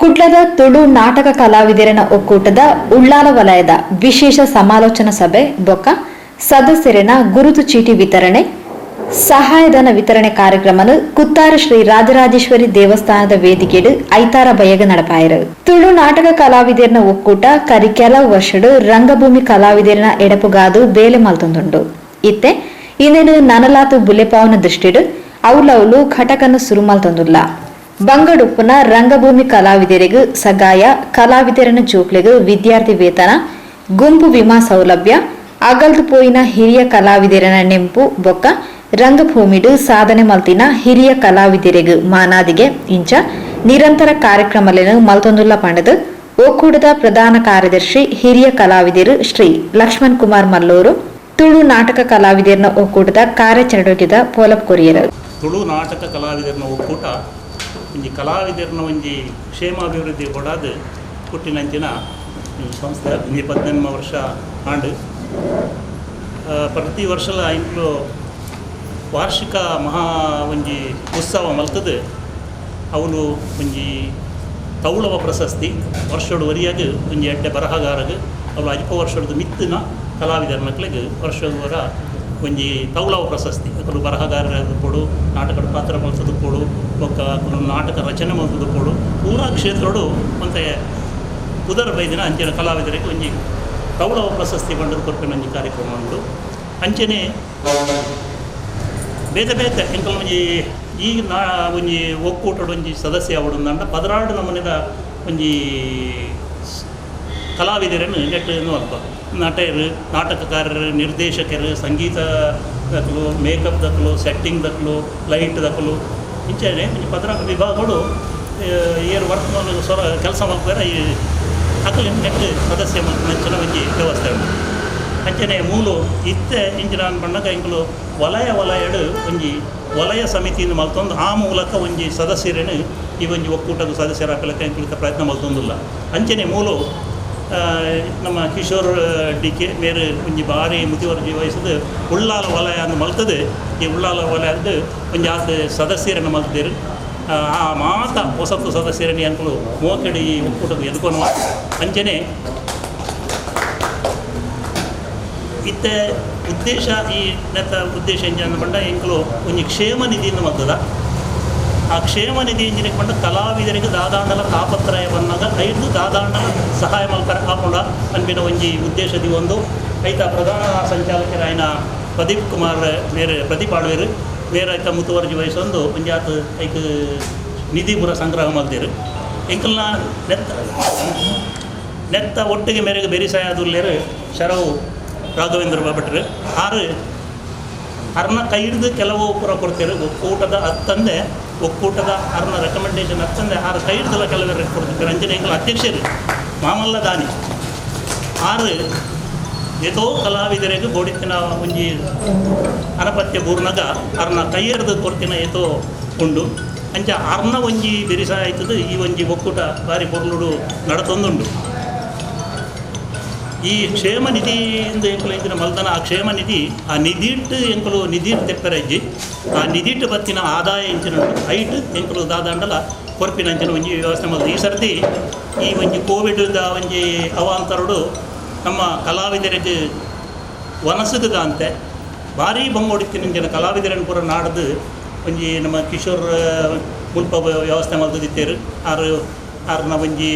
ಕುಡ್ಲದ ತುಳು ನಾಟಕ ಕಲಾವಿದರನ ಒಕ್ಕೂಟದ ಉಳ್ಳಾಲ ವಲಯದ ವಿಶೇಷ ಸಮಾಲೋಚನಾ ಸಭೆ ಬೊಕ್ಕ ಸದಸ್ಯರೆನ ಗುರುತು ಚೀಟಿ ವಿತರಣೆ, ಸಹಾಯಧನ ವಿತರಣೆ ಕಾರ್ಯಕ್ರಮನು ಕುತ್ತಾರು ಶ್ರೀ ರಾಜರಾಜೇಶ್ವರಿ ದೇವಸ್ಥಾನದ ವೇದಿಕೆಡು ಐತಾರ ಬಯಗ ನಡಪಾಯರು. ತುಳು ನಾಟಕ ಕಲಾವಿದರನ ಒಕ್ಕೂಟ ಕರಿ ಕೆಲವು ವರ್ಷಡು ರಂಗಭೂಮಿ ಕಲಾವಿದರನ ಎಡಪುಗಾದು ಬೇಲೆ ಮಲ್ತೊಂದುಂಡು. ಇತ್ತೆ ಇಂದೆನು ನನಲಾತು ಬುಲೆಪಾವನ ದೃಷ್ಟಿಡು ಔಲೌಲು ಘಟಕನು ಸುರು ಮಲ್ತೊಂದುಲ್ಲ. ಬಂಗಡುಪ್ಪುನ ರಂಗಭೂಮಿ ಕಲಾವಿದರಿಗೆ ಸಗಾಯ, ಕಲಾವಿದರನ ಜೋಕ್ಲೆಗ್ ವಿದ್ಯಾರ್ಥಿ ವೇತನ, ಗುಂಪು ವಿಮಾ ಸೌಲಭ್ಯ, ಅಗಲ್ದು ಪೋಯಿನ ಹಿರಿಯ ಕಲಾವಿದರನ ನೆಂಪು ಬೊಕ್ಕ ರಂಗಭೂಮಿಡು ಸಾಧನೆ ಮಲ್ತಿನ ಹಿರಿಯ ಕಲಾವಿದರಿಗೆ ಮಾನಾದಿಗೆ ಇಂಚ ನಿರಂತರ ಕಾರ್ಯಕ್ರಮలను ಮಲ್ತೊಂದುಲ್ಲ ಪಂಡದು ಒಕ್ಕೂಟದ ಪ್ರಧಾನ ಕಾರ್ಯದರ್ಶಿ, ಹಿರಿಯ ಕಲಾವಿದರು ಶ್ರೀ ಲಕ್ಷ್ಮಣ್ ಕುಮಾರ್ ಮಲ್ಲೂರು, ತುಳು ನಾಟಕ ಕಲಾವಿದರನ ಒಕ್ಕೂಟದ ಕಾರ್ಯಚಟುವಟಿಕೆದ ಪೋಲಪ್ ಕೊರಿಯರು. ತುಳು ನಾಟಕ ಕಲಾವಿದರನ ಒಕ್ಕೂಟ ಒಂಜಿ ಕಲಾವಿದರನ ಒಂಜಿ ಕ್ಷೇಮಾಭಿವೃದ್ಧಿ ಕೊಡಾದು ಪುಟ್ಟಿನಂಚಿನ ಈ ಸಂಸ್ಥೆ. ಒಂಜಿ 18 ವರ್ಷ ಆಂಡ್. ಪ್ರತಿ ವರ್ಷಲ ಇಂಕ್ಲು ವಾರ್ಷಿಕ ಮಹಾ ಒಂಜಿ ಉತ್ಸವ ಮಲ್ತದು. ಅವನು ಒಂಜಿ ತೌಳವ ಪ್ರಶಸ್ತಿ ವರ್ಷೋಡು ವರಿಯಾಗ ಒಂಜಿ ಎಡ್ಡೆ ಬರಹಗಾರಗ, ಅವಳು 50 ವರ್ಷದ ಮಿತ್ತಿನ ಕಲಾವಿದರ ಮಕ್ಕಳಿಗೆ ವರ್ಷದ ಒಂಜಿ ತೌಳವ ಪ್ರಶಸ್ತಿ. ಅಕುಲು ಬರಹಗಾರರ ಕೊಡು, ನಾಟಕದ ಪಾತ್ರ ಮಲ್ತದ ಕೊಡು, ಬೊಕ್ಕ ಅಕುಲು ನಾಟಕ ರಚನೆ ಮಲ್ತದ ಕೊಡು, ಪೂರಾ ಕ್ಷೇತ್ರಡು ಒಂತೆ ಪುದರ್ ಬೈದಿನ ಅಂಚಿನ ಕಲಾವಿದರಿಗೆ ಒಂಜಿ ತೌಳವ ಪ್ರಶಸ್ತಿ ಪಂಡದು ಕೊರ್ಪಿನ ಒಂಜಿ ಕಾರ್ಯಕ್ರಮ ಉಂಟು. ಅಂಚನೆ ಬೇತೆ ಬೇತೆ ಎಂಕಲ್ ಒಂಜಿ ಈ ನಾ ಒಂಜಿ ಒಕ್ಕೂಟದ ಒಂಜಿ ಸದಸ್ಯ ಆವಡುಂದಂಡ 16 ನಮೂನೆದ ಒಂಜಿ ಕಲಾವಿದರನ್ನು ನೆಟ್ ಅಲ್ಪ ನಟರು, ನಾಟಕಕಾರರು, ನಿರ್ದೇಶಕರು, ಸಂಗೀತ ದಕ್ಕಲು, ಮೇಕಪ್ ದಕ್ಕಲು, ಸೆಟ್ಟಿಂಗ್ ದಕ್ಕಲು, ಲೈಟ್ ದಕ್ಕಲು, ಇಂಚನೆ ಒಂಜಿ 14 ವಿಭಾಗಗಳು ಏರು ವರ್ಕ್ ಸ್ವರ ಕೆಲಸ ಮಲ್ಪುವೆರ. ಈ ಅಕುಲು ನೆಟ್ ಸದಸ್ಯ ಮಲ್ಪುನಂಚಿನ ಒಂಜಿ ವ್ಯವಸ್ಥೆ ಉಂಟು. ಅಂಚನೆ ಮೂಲು ಇತ್ತೆ ಇಂಚಿನ ಪಂಡಗ ಎಂಕುಲು ವಲಯ ವಲಯಡು ಒಂಜಿ ವಲಯ ಸಮಿತಿಯನ್ನು ಮಲ್ತೊಂದು ಆ ಮೂಲಕ ಒಂಜಿ ಸದಸ್ಯರನ್ನು ಈ ಒಂಜಿ ಒಕ್ಕೂಟದ ಸದಸ್ಯರಾಕಲಕ್ಕೆ ಎಂಕುಲು ಪ್ರಯತ್ನ ಮಲ್ತೊಂದುಲ್ಲ. ಅಂಚನೆ ಮೂಲು ನಮ್ಮ ಕಿಶೋರ್ ಡಿ ಕೆ ಮೇರು ಒಂಜಿ ಬಾರಿ ಮುತಿವರ್ಜಿ ವಹಿಸದು ಉಳ್ಳಾಲ ವಲಯ ಅಂದು ಮಲ್ತದೆ. ಈ ಉಳ್ಳಾಲ ವಲಯದ್ದು ಒಂಜಿ ಆತ ಸದಸ್ಯರನ್ನು ಮಲ್ತಿರು. ಆ ಮಾತ ಹೊಸತು ಸದಸ್ಯರನ್ನು ಎಂಕುಲು ಮೋಕೆಡು ಈ ಒಕ್ಕೂಟದ ಎದುಕೊನುವ. ಅಂಚನೆ ಇತ್ತೆ ಉದ್ದೇಶ ಈ ನೆತ್ತ ಉದ್ದೇಶ ಎಂಜ ಪಂಡ ಎಂಕುಲು ಒಂಜಿ ಕ್ಷೇಮ ನಿಧಿಯನ್ನು ಮಲ್ತದ. ಆ ಕ್ಷೇಮ ನಿಧಿ ಎಂಜಿನ ಪಂಡ ಕಲಾವಿದರಿಗೆ ದಾದಾಂಡಲ ತಾಪತ್ರಯ ಬಂದಾಗ ಐದು ದಾದಾಂಡಲ ಸಹಾಯ ಮಲ್ಪರ ಆಪುಂಡ ಅನ್ಪಿನ ಒಂಜಿ ಉದ್ದೇಶದಿ ಒಂದು ಐತ ಪ್ರಧಾನ ಸಂಚಾಲಕರಾಯನ ಪ್ರದೀಪ್ ಕುಮಾರ್ ಮೇರೆ, ಪ್ರದೀಪ್ ಆಳ್ವೇರು ಮೇರೆ ಐತ ಮುತುವರ್ಜಿ ವಹಿಸೊಂದು ಒಂಜಿ ಆತ ಐಕ್ ನಿಧಿ ಪೂರ ಸಂಗ್ರಹ ಮಲ್ದಿರು. ಎಂಕಲ್ನ ನೆತ್ತ ನೆತ್ತ ಒಟ್ಟಿಗೆ ಮೇರೆಗೆ ಬೆರಿಸಾಯದುಲ್ಲೇರು ಶರವು ರಾಘವೇಂದ್ರ ಭಟ್ರು ಆರು ಅರ್ನ ಕೈ ಹಿಡಿದು ಕೆಲವು ಪೂರ ಕೊಡ್ತೇವೆ. ಒಕ್ಕೂಟದ ಹತ್ತಂದೆ, ಒಕ್ಕೂಟದ ಅರ್ನ ರೆಕಮೆಂಡೇಶನ್ ಹತ್ತಂದೆ ಆರು ಕೈ ಹಿಡ್ದಲ್ಲ ಕೆಲವರು ಕೊಡ್ತಿರ್ತಾರೆ. ಅಂಚನೆ ಎಂಕಲ್ ಅಧ್ಯಕ್ಷರು ಮಾಮಲ್ಲ ದಾನಿ ಆರು ಏತೋ ಕಲಾವಿದರಿಗೆ ಬೋಡಿತ್ತಿನ ಒಂಜಿ ಅನಪತ್ಯ ಬೂರ್ನಗ ಅರ್ನ ಕೈ ಹಿಡ್ದು ಕೊಡ್ತಿನ ಏತೋ ಉಂಡು. ಅಂಚ ಅರ್ನ ಒಂಜಿ ಬೆರಿಸ ಆಯ್ತದ ಈ ಒಂಜಿ ಒಕ್ಕೂಟ ಬಾರಿ ಪೊರ್ಲುಡು ನಡತೊಂದುಂಡು. ಈ ಕ್ಷೇಮ ನಿಧಿ ಇಂದು ಎಂಕುಲು ಇಂಚಿನ ಮಲ್ದನ ಆ ಕ್ಷೇಮ ನಿಧಿ, ಆ ನಿಧಿಟ್ಟು ಎಂಕುಲು ನಿಧಿಟ್ಟು ತೆಪ್ಪರಜ್ಜಿ ಆ ನಿಧಿಟ್ಟು ಬತ್ತಿನ ಆದಾಯ ಇಂಚಿನ ಐಟ್ ಎಂಕುಲು ದಾದಾಂಡಲ ಕೊರ್ಪಿನ ಅಂಚಿನ ಒಂಜಿ ವ್ಯವಸ್ಥೆ ಮಲ್ದ. ಈ ಸರ್ತಿ ಈ ಒಂಜಿ ಕೋವಿಡ್ ಒಂಜಿ ಅವಾಂತರಡು ನಮ್ಮ ಕಲಾವಿದರಿಗೆ ವನಸುಗದಾಂತೆ ಭಾರೀ ಬಂಗೋಡಿತ್ತಿನ ಕಲಾವಿದರನ್ನು ಪೂರ ನಾಡ್ದು ಒಂಜಿ ನಮ್ಮ ಕಿಶೋರ್ ಮುಲ್ಪ ವ್ಯವಸ್ಥೆ ಮಲ್ತದಿತ್ತೇರು. ಆರು ಆರ್ನ ಒಂಜಿ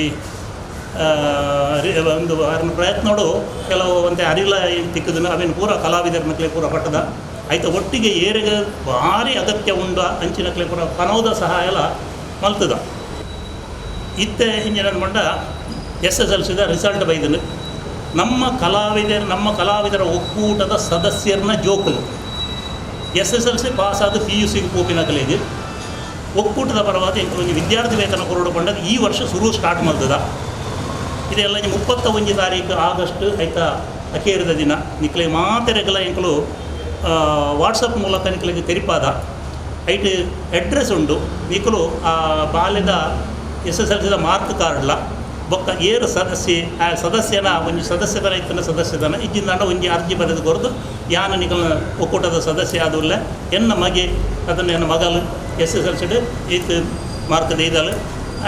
ಒಂದು ಆರ್ನ ಪ್ರಯತ್ನೋಡು ಕೆಲವು ಒಂತೆ ಅರಿಲ ತಿಕ್ಕದನ್ನು ಅವೇನು ಪೂರ ಕಲಾವಿದರ ಮಕ್ಕಳಿಗೆ ಪೂರ ಪಟ್ಟದ ಆಯ್ತು. ಒಟ್ಟಿಗೆ ಏರಿಗೆ ಭಾರಿ ಅಗತ್ಯ ಉಂಡ ಅಂಚಿನಕ್ಲೆ ಪೂರ ಪನೋದ ಸಹಾಯ ಎಲ್ಲ ಮಲ್ತದ. ಇತ್ತೆ ಇಂಜಿನ ಮಂಡ ಎಸ್ ಎಸ್ ಎಲ್ ಸಿದ ರಿಸಲ್ಟ್ ಬೈದನು. ನಮ್ಮ ಕಲಾವಿದರ ಒಕ್ಕೂಟದ ಸದಸ್ಯರನ್ನ ಜೋಕುಲು S S L C pass ಆದ ಪಿ ಯು ಸಿಗೆ ಪೋಪಿನಕಲಿಗೆ ಒಕ್ಕೂಟದ ಪರವಾದ ಎಂಕುಲು ಒಂಜಿ ವಿದ್ಯಾರ್ಥಿ ವೇತನ ಕೊರಡು ಪಂಡದ ಈ ವರ್ಷ ಶುರು ಸ್ಟಾರ್ಟ್ ಮಲ್ತದ. ಇದೆಲ್ಲ 31 ತಾರೀಕು ಆಗಸ್ಟ್ ಐತ ಅಕೇರಿದ ದಿನ ನಿಕ್ಲೆ ಮಾತೆರೆಗಲ ಎಂಕುಲು ವಾಟ್ಸಪ್ ಮೂಲಕ ನಿಕ್ಲೆಗ್ ತೆರಿಪಾದ. ಐಟ್ ಅಡ್ರೆಸ್ ಉಂಡು. ನಿಕುಲು ಆ ಬಾಲ್ಯದ ಎಸ್ ಎಸ್ ಎಲ್ ಸಿದ ಮಾರ್ಕ್ ಕಾರ್ಡ್ಲ ಬೊಕ್ಕ ಏರು ಸದಸ್ಯ, ಆ ಸದಸ್ಯನ ಒಂಜಿ ಸದಸ್ಯತನ ಇತ್ತಿನ ಸದಸ್ಯತನ ಇಜ್ಜಿಂದಾಂಡ ಒಂಜಿ ಅರ್ಜಿ ಬರೆದು ಕೊರ್ದು, ಯಾನ ನಿಕಲ್ನ ಒಕ್ಕೂಟದ ಸದಸ್ಯ ಆದುಲ್ಲ, ಎನ್ನ ಮಗೆ ಅದನ್ನು ಎನ್ನ ಮಗಲು ಎಸ್ ಎಸ್ ಎಲ್ ಸಿಡ್ ಈತ್ ಮಾರ್ಕ್ ದೀದಲು.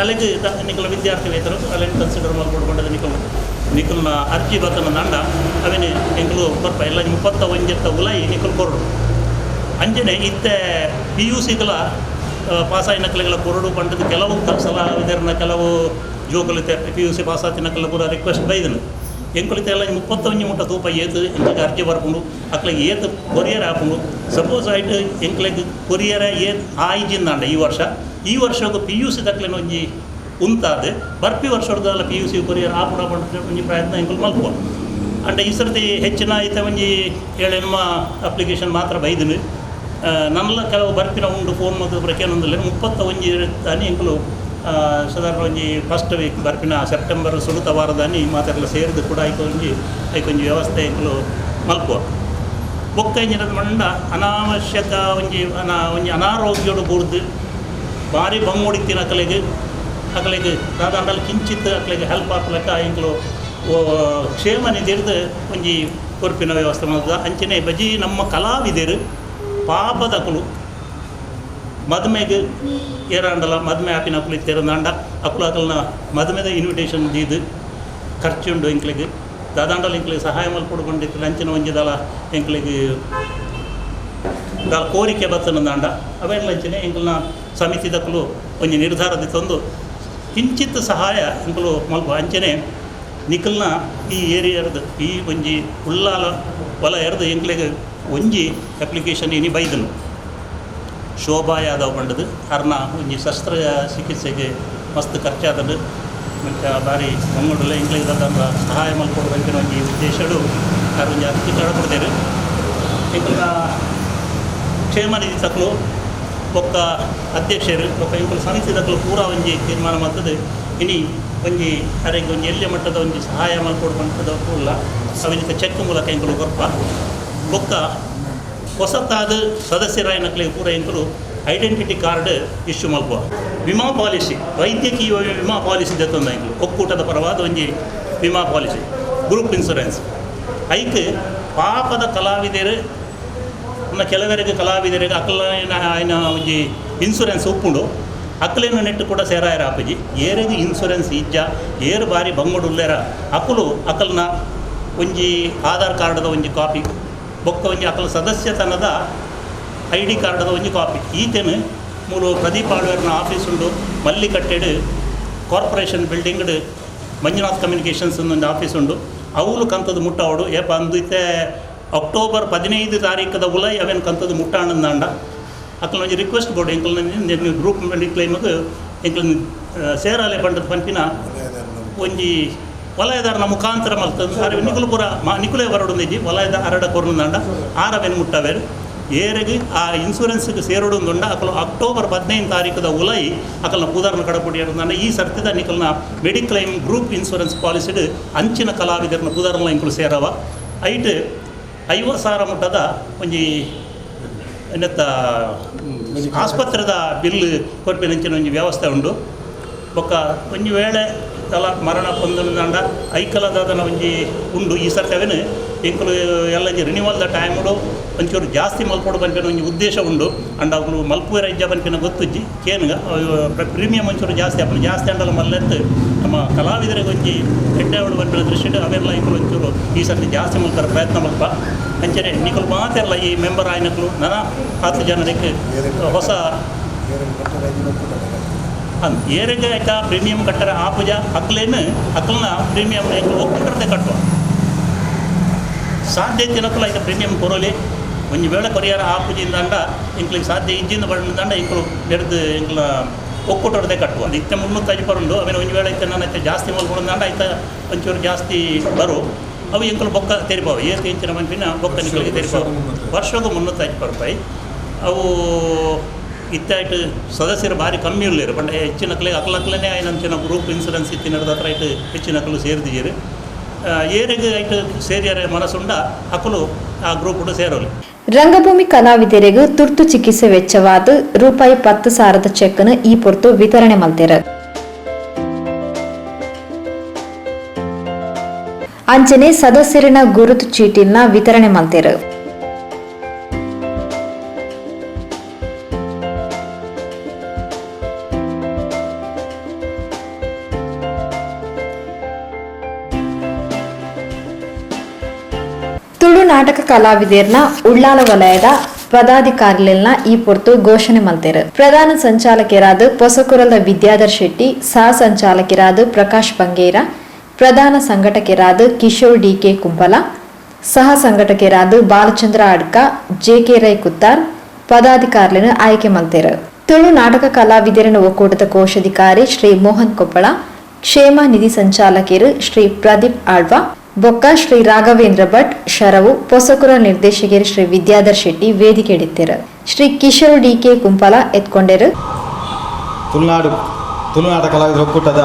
ಅಲೆಗ್ ನಿಕಲ್ನ ವಿದ್ಯಾರ್ಥಿ ವೇತನ ಅಲೆನ್ ಕನ್ಸಿಡರ್ ಮಲ್ಪೊಡು ಪಂಡದ ನಿಕಲ್ ನಿಕಲ್ನ ಅರ್ಜಿ ಬತ್ತನ ದಂಡ ಅವೆನ್ ಎಂಕುಲು ಕೊರ್ಪ ಎಲ್ಲ 31ತ್ತ ಉಲಾಯಿ ನಿಕುಲು ಕೊರಡು. ಅಂಚನೆ ಇತ್ತೆ ಪಿ ಯು ಸಿಗಳ ಪಾಸಾಯಿನಕ್ಲೆಗಳ ಕೊರಡು ಪಂಡದು ಕೆಲವು ಕಲಾವಿದರನ್ನ ಕೆಲವು ಜೋಕುಲು ಪಿ ಯು ಸಿ ಪಾಸಾತಿನಕ್ಲೆನ ಪೂರ ರಿಕ್ವೆಸ್ಟ್ ಬೈದನು. ಎಂಕುಲು ಎಲ್ಲ 31 ಮುಟ್ಟ ತೂಪ ಏತ್ ಎಂಕ್ಲೆಗ್ ಅರ್ಜಿ ಬರ್ಪುಂಡು, ಅಕ್ಲೆಗ್ ಏತ್ ಕೊರಿಯರ್ ಆಪುಂಡು. ಸಪೋಸ್ ಆಯ್ತು ಎಂಕ್ಲೆಗ್ ಕೊರಿಯರ ಏತ್ ಆಯ್ಜಿಂದಾಂಡ ಈ ವರ್ಷ ಈ ವರ್ಷಗ್ ಪಿ ಯು ಸಿ ದಕ್ಲೆನ ಒಂಜಿ ಉಂತಾದ್ ಬರ್ಪಿ ವರ್ಷದಲ್ಲ ಪಿ ಯು ಸಿ ಕೊರಿಯರ್ ಆಪುಡ ಪಂಡ ಒಂಜಿ ಪ್ರಯತ್ನ ಎಂಕುಲು ಮಲ್ಪುವ. ಅಂಡ ಈ ಸರ್ತಿ ಹೆಚ್ಚಿನ ಐತೆ ಒಂಜಿ ಏಳೆನ್ಮ ಅಪ್ಲಿಕೇಶನ್ ಮಾತ್ರ ಬೈದನು. ನನ್ಲ ಕೆಲವು ಬರ್ಪಿನ ಉಂಡು ಫೋನ್ ಮತ್ತು ಪ್ರಕೇನೊಂದಿಲ್ಲ 31 ತಾನಿ ಎಂಕುಲು ಸಾಧಾರಣ ಒಂಜಿ ಫಸ್ಟ್ ವೀಕ್ ಬರ್ಪಿನ ಸೆಪ್ಟೆಂಬರ್ ಸುರುತ ವಾರದಾನಿ ಮಾತೆಲ್ಲ ಸೇರಿದು ಕೂಡ ಐಕೊಂಜಿ ಐಕೊಂಜಿ ವ್ಯವಸ್ಥೆ ಎಂಕುಲು ಮಲ್ಪುವ. ಬೊಕ್ಕ ಇಂಜಿನ ಮಂಡ ಅನಾವಶ್ಯಕ ಒಂಜಿ ಒಂಜಿ ಅನಾರೋಗ್ಯಡು ಬೂರ್ದು ಭಾರಿ ಬಂಗುಡಿತ್ತಿನ ಅಕಲೆಗ್ ಅಕಲೆಗ್ ದಾದಾಂಡಲ ಕಿಂಚಿತ್ ಅಕಲೆಗ್ ಹೆಲ್ಪ್ ಆಪಲೆಕ್ಕ ಎಂಕುಲು ಕ್ಷೇಮ ನಿಧಿರ್ದು ಒಂಜಿ ಕೊರ್ಪಿನ ವ್ಯವಸ್ಥೆ ಮಲ್ತದ. ಅಂಚನೆ ಬಜಿ ನಮ್ಮ ಕಲಾವಿದರು ಪಾಪದಕುಲು ಮದುಮೆಗೆ ಏರಾಂಡಲ ಮದುವೆ ಆಪಿನ ಅಕುಲು ಇತ್ತೇರಂದಾಂಡ ಅಕುಲು ಅಕಲ್ನ ಮದುಮೆದ ಇನ್ವಿಟೇಷನ್ ದೀದು ಖರ್ಚುಂಡು ಎಂಕ್ಲೆಗ್ ದಾದಾಂಡಲ ಎಂಕ್ಲೆಗ್ ಸಹಾಯ ಮಲ್ಪೊಡು ಪಂಡಿತ್ತು ಅಂಚಿನ ಒಂಜಿ ದಾಲ ಎಂಕ್ಲೆಗ್ ದಾಲ ಕೋರಿಕೆ ಬತ್ತನಂದಾಂಡ ಅವೆಲ್ಲ ಅಂಚನೆ ಎಂಕಲ್ನ ಸಮಿತಿದಕುಲು ಒಂಜಿ ನಿರ್ಧಾರದ ತಂದು ಕಿಂಚಿತ್ ಸಹಾಯ ಎಂಕುಲು ಮಲ್ಪ. ಅಂಚನೆ ನಿಕಲ್ನ ಈ ಏರಿಯಾದ ಈ ಒಂಜಿ ಉಳ್ಳಾಲ ಹೊಲ ಎರ್ದು ಎಂಕ್ಲೆಗ್ ಒಂಜಿ ಅಪ್ಲಿಕೇಶನ್ ಇನಿ ಬೈದನು. ಶೋಭಾ ಯಾದವ್ ಪಂಡದು ಅರ್ನ ಒಂಜಿ ಶಸ್ತ್ರ ಚಿಕಿತ್ಸೆಗೆ ಮಸ್ತ್ ಖರ್ಚಾದದು ಮತ್ತು ಭಾರಿ ಮಂಗಳೂರಲ್ಲಿ ಎಂಕ್ಲೆಗ್ ದಾದ ಸಹಾಯ ಮಲ್ಪೊಡು ಪನ್ಪಿನ ಒಂಜಿ ಉದ್ದೇಶಡು ಆರ್ ಒಂಜಿ ಅರ್ಜಿ ಕಡಪಡ್ತೇವೆ. ಎಂಕಲ್ನ ಕ್ಷೇಮ ನಿಧಿ ತಕ್ಲು ಬೊಕ್ಕ ಅಧ್ಯಕ್ಷರು ಬೊಕ್ಕ ಎಂಕುಲು ಸಮಿತಿ ತಕ್ಲು ಪೂರ ಒಂಜಿ ತೀರ್ಮಾನ ಮಲ್ತದೆ. ಇನಿ ಒಂಜಿ ಅರೆಗ್ ಒಂಜಿ ಎಲ್ಯ ಮಟ್ಟದ ಒಂಜಿ ಸಹಾಯ ಮಲ್ಪೊಡು ಪಂಪದ ಪೂರ್ಲ ಅವಿನಿತ ಚೆಕ್ ಮೂಲಕ ಎಂಕುಲು ಕೊರ್ಪ. ಬೊಕ್ಕ ಹೊಸತಾದ ಸದಸ್ಯರಾಯನಕ್ಲೆಗ್ ಪೂರ ಎಂಕುಲು ಐಡೆಂಟಿಟಿ ಕಾರ್ಡ್ ಇಶ್ಯೂ ಮಲ್ಪುವ. ವಿಮಾ ಪಾಲಿಸಿ ವೈದ್ಯಕೀಯ ವಿಮಾ ಪಾಲಿಸಿ ದೆತ್ತೊಂದ ಎಂಕುಲು ಒಕ್ಕೂಟದ ಪರವಾದ ಒಂಜಿ ವಿಮಾ ಪಾಲಿಸಿ ಗ್ರೂಪ್ ಇನ್ಸೂರೆನ್ಸ್ ಐಕ್ ಪಾಪದ ಕಲಾವಿದರು ನಮ್ಮ ಕೆಲವರಿಗೆ ಕಲಾವಿದರಿಗೆ ಅಕ್ಲನ ಆಯ್ನ ಒಂಜಿ ಇನ್ಸೂರೆನ್ಸ್ ಉಪ್ಪುಂಡು ಅಕ್ಲೇನ ನೆಟ್ಟು ಕೂಡ ಸೇರಾಯರ ಆಪುಜಿ. ಏರೆಗ್ ಇನ್ಸೂರೆನ್ಸ್ ಇಜ್ಜ ಏರು ಬಾರಿ ಬಂಗುಡುಲ್ಲೇರ ಅಕುಲು ಅಕಲ್ನ ಒಂಜಿ ಆಧಾರ್ ಕಾರ್ಡ್ದ ಒಂಜಿ ಕಾಪಿ ಬೊಕ್ಕ ಒಂಜಿ ಅಕಲ್ ಸದಸ್ಯತನದ I D ಕಾರ್ಡ್ದ ಒಂಜಿ ಕಾಪಿ ಈತೆನು ಮೂಲು ಪ್ರದೀಪ್ ಆಳ್ವೇರ್ನ ಆಫೀಸ್ ಉಂಡು ಮಲ್ಲಿಕಟ್ಟೆಡು ಕಾರ್ಪೊರೇಷನ್ ಬಿಲ್ಡಿಂಗ್ಡ್ ಮಂಜುನಾಥ್ ಕಮ್ಯುನಿಕೇಷನ್ಸ್ ಒಂದು ಆಫೀಸ್ ಉಂಡು ಅವುಲು ಕಂತದ ಮುಟ್ಟಾವಡು. ಏಪ ಅಂದು ಇತ್ತೆ ಅಕ್ಟೋಬರ್ 15 ತಾರೀಕದ ಉಲೈ ಅವೇನು ಕಂತದ ಮುಟ್ಟಾಣಂದಾಂಡ ಅಕಲ್ನ ಒಂಜಿ ರಿಕ್ವೆಸ್ಟ್ ಬೋರ್ಡ್ ಎಂಕಲ್ನ ಗ್ರೂಪ್ ಮೆಡಿಕ್ಲೈಮ್ಗ್ ಎಂಕಲ್ನ ಸೇರಾಲೆ ಪಂಡದ ಪನ್ಪಿನ ಒಂಜಿ ವಲಯದಾರನ ಮುಖಾಂತರ ಮಲ್ತದ ಅರೆ ನಿಕುಲು ಪೂರ ನಿಕುಲೇ ಬರಡುಂದಿಜ್ಜಿ ವಲಯದ ಅರಡ ಕೊರ್ನುಂದಾಂಡ ಆರವೇನು ಮುಟ್ಟವೇರು ಏರೆಗ್ ಆ ಇನ್ಸೂರೆನ್ಸ್ಗೆ ಸೇರೋಡುಂದುಂಡ ಅಕಲು ಅಕ್ಟೋಬರ್ 15 ತಾರೀಕದ ಉಲೈ ಅಕಲ್ನ ಪೂದಾರನ ಕಡಪುಡಿ ಇಡುಂದಾಂಡ ಈ ಸರ್ತಿದ ನಿಕಲ್ನ ಮೆಡಿಕ್ಲೈಮ್ ಗ್ರೂಪ್ ಇನ್ಸೂರೆನ್ಸ್ ಪಾಲಿಸಿಡ್ ಅಂಚಿನ ಕಲಾವಿದರನ್ನ ಪೂದಾರನ ಎಂಕುಲು ಸೇರವ. ಐಟ್ 50,000 ಮುಟ್ಟದ ಒಂಜಿ ಎನ್ನತ್ತ ಆಸ್ಪತ್ರೆದ ಬಿಲ್ ಕೊರ್ಪಿನಂಚಿನ ಒಂಜಿ ವ್ಯವಸ್ಥೆ ಉಂಡು. ಬೊಕ್ಕ ಒಂಜಿ ವೇಳೆ ತಲ ಮರಣ ಪೊಂದುಂದಾಂಡ ಐಕಲದಾದನ ಒಂಜಿ ಉಂಡು. ಈ ಸರ್ತಿ ಅವೇನು ಎಂಕುಲು ಎಲ್ಲ ರಿನಿವಲ್ದ ಟೈಮುಡು ಒಂಚೂರು ಜಾಸ್ತಿ ಮಲ್ಪೊಡು ಪನ್ಪಿನ ಒಂಜಿ ಉದ್ದೇಶ ಉಂಡು. ಅಂಡ ಅಕುಲು ಮಲ್ಪುವೆರ ಇಜ್ಜ ಪನ್ಪಿನ ಗೊತ್ತುಜ್ಜಿ ಕೇನ್ಗ ಪ್ರೀಮಿಯಂ ಒಂಚೂರು ಜಾಸ್ತಿ ಆಪುಂಡು. ಜಾಸ್ತಿ ಅಂಡಲ ಮಲ್ಲೆತ್ತು ನಮ್ಮ ಕಲಾವಿದರಿಗೆ ಒಂಜಿ ಎಡ್ಡೆ ಪನ್ಪಿನ ದೃಷ್ಟಿಡ್ ಅವೆಲ್ಲ ಎಂಕುಲು ಒಂಚೂರು ಈ ಸರ್ತಿ ಜಾಸ್ತಿ ಮಲ್ಪರ ಪ್ರಯತ್ನ ಮಲ್ಪ. ಅಂಚನೆ ನಿಕುಲು ಮಾತೆಲ್ಲ ಈ ಮೆಂಬರ್ ಆಯ್ನಕ್ಲು ನನ 10 ಜನರಿಗೆ ಹೊಸ ಏರೆಗೆ ಆಯ್ತಾ ಪ್ರೀಮಿಯಂ ಕಟ್ಟರ ಆಪುಜ ಅಕ್ಲೇನು ಅಕ್ಲನ ಪ್ರೀಮಿಯಂ ಒಕ್ಕೂಟರ್ದೆ ಕಟ್ಟುವ ಸಾಧ್ಯ ಇತ್ತಿನಕ್ಕಲು ಆಯ್ತಾ ಪ್ರೀಮಿಯಂ ಕೊರೋಲಿ ಒಂಜಿ ವೇಳೆ ಕೊರಿಯಾರ ಆಪುಜಿಂದಾಂಡ ಎಂಕ್ಲಿಗೆ ಸಾಧ್ಯ ಇಜ್ಜಿಂದ ಬಣ್ಣದಾಂಡ ಎಂಕುಲು ನೆಡ್ದು ಎಂಕ್ಲ ಒಕ್ಕೂಟರ್ದೆ ಕಟ್ಟುವ. ಇತ್ತೆ 305 ಬರುಂಡು ಆಮೇಲೆ ಒಂಜಿ ವೇಳೆ ಐತೆ ನಾನು ಐತೆ ಜಾಸ್ತಿ ಮಲ್ಕೊಂಡಾಂಡ ಐತ ಒಂಚೂರು ಜಾಸ್ತಿ ಬರು ಅವು ಎಂಕುಲು ಬೊಕ್ಕ ತೆರಿಪಾವು ಏತ್ ಇಂಚಿನ ಮನ್ಪಿನ ಬೊಕ್ಕ ನಿಕಲಿಗೆ ತೆರಿಪಾವು. ವರ್ಷಗೂ 305 ರೂಪಾಯಿ ಅವು ಇತ್ತಾಯ್ತು ಸದಸ್ಯರು ಭಾರಿ ಕಮ್ಮಿ ಉಳ್ಳೇರು ಪಂಡ ಹೆಚ್ಚಿನ ಕಲೆ ಅಕ್ಲಕ್ಲನೇ ಆಯ್ನಂಚಿನ ಗ್ರೂಪ್ ಇನ್ಸೂರೆನ್ಸ್ ಇತ್ತಿನ ಹತ್ರ ಐಟ್ ಹೆಚ್ಚಿನ ಅಕಲು ಸೇರಿದಿರು ಏರೆಗ್ ಐಟ್ ಸೇರಿಯರೆ ಮನಸ್ಸುಂಡ ಅಕಲು ಆ ಗ್ರೂಪ್ ಸೇರೋಲಿ. ರಂಗಭೂಮಿ ಕಲಾವಿದರಿಗೆ ತುರ್ತು ಚಿಕಿತ್ಸೆ ವೆಚ್ಚವಾದ ರೂಪಾಯಿ 10,000 ಚೆಕ್ ಅನ್ನು ಈ ಪೊರ್ತು ವಿತರಣೆ ಮಲ್ತೆರ್. ಅಂಚನೆ ಸದಸ್ಯರಿನ ಗುರುತು ಚೀಟಿನ ವಿತರಣೆ ಮಲ್ತೆರ್. ನಾಟಕ ಕಲಾವಿದೆರ್ನ ಉಳ್ಳಾಲ ವಲಯದ ಪದಾಧಿಕಾರಿಲೆನ ಈ ಪೊರ್ತು ಘೋಷಣೆ ಮಲ್ತೆರ್. ಪ್ರಧಾನ ಸಂಚಾಲಕೆರಾದ್ ಪೊಸಕುರಲ್ದ ವಿದ್ಯಾಧರ್ ಶೆಟ್ಟಿ, ಸಹ ಸಂಚಾಲಕೆರಾದ್ ಪ್ರಕಾಶ್ ಬಂಗೇರ, ಪ್ರಧಾನ ಸಂಘಟಕೆರಾದ್ ಕಿಶೋರ್ ಡಿ.ಕೆ ಕುಂಪಲ, ಸಹ ಸಂಘಟಕೆರಾದ್ ಬಾಲಚಂದ್ರ ಅಡ್ಕ, ಜೆ.ಕೆ ರೈ ಕುತ್ತಾರ್ ಪದಾಧಿಕಾರಿಲೆನ್ ಆಯ್ಕೆ ಮಲ್ತೆರ್. ತುಳು ನಾಟಕ ಕಲಾವಿದೆರೆನ ಒಕ್ಕೂಟದ ಕೋಶಾಧಿಕಾರಿ ಶ್ರೀ ಮೋಹನ್ ಕೊಪ್ಪಳ, ಕ್ಷೇಮ ನಿಧಿ ಸಂಚಾಲಕೆರ್ ಶ್ರೀ ಪ್ರದೀಪ್ ಆಳ್ವ ಬೊಕ್ಕ ಶ್ರೀ ರಾಘವೇಂದ್ರ ಭಟ್ ಶರವು, ಪೊಸಕುರ ನಿರ್ದೇಶಕೆರ್ ಶ್ರೀ ವಿದ್ಯಾಧರ್ ಶೆಟ್ಟಿ ವೇದಿಕೆಡಿತ್ತೆರ್. ಶ್ರೀ ಕಿಶೋರ್ ಡಿ.ಕೆ ಕುಂಪಲ ಎತ್ಕೊಂಡೆರ್. ತುಳುನಾಡು ತುಳುನಾಡ ಕಲಾವಿದರ ಒಕ್ಕೂಟದ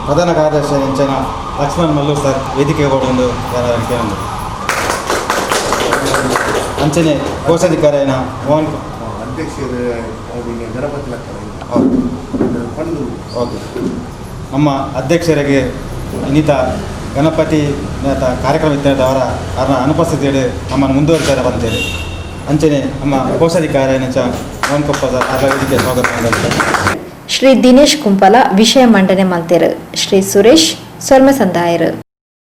ಪ್ರಧಾನ ಕಾರ್ಯದರ್ಶಿ ಅಂಚನ ಲಕ್ಷ್ಮಣ್ ಮಲ್ಲೂರ್ ಸರ್ ವೇದಿಕೆ ಕೊಡೊಂದು ಕೇಳೊಂದು, ಅಂಚನೆ ಕೋಶಾಧಿಕಾರಿನ ಮೋಹನ್ ಅಧ್ಯಕ್ಷರು ಗಣಪತಿ ಲಕ್ಕಣ. ಓಕೆ. ಪಂಡು. ಓಕೆ, ನಮ್ಮ ಅಧ್ಯಕ್ಷರಿಗೆ ಇನ್ನಿತ ಗಣಪತಿ ಕಾರ್ಯಕ್ರಮ ಇತ್ತವರ ಅವರ ಅನುಪಸ್ಥಿತಿಯಲ್ಲಿ ನಮ್ಮನ್ನು ಮುಂದುವರಿತಾರೆ ಬಂತೇಳಿ. ಅಂಚನೆ ನಮ್ಮ ಕೋಶಾಧಿಕಾರಿ ಮೋಹನ್ ಕೊಪ್ಪ ಸರ್ ಅವರ ವೇದಿಕೆ ಸ್ವಾಗತ ಮಾಡಿದ್ದಾರೆ. ಶ್ರೀ ದಿನೇಶ್ ಕುಂಪಲ ವಿಷಯ ಮಂಡನೆ ಮಲ್ತೆರ್. ಶ್ರೀ ಸುರೇಶ್ ಸೊಲ್ಮೆ ಸಂದಾಯೆರ್.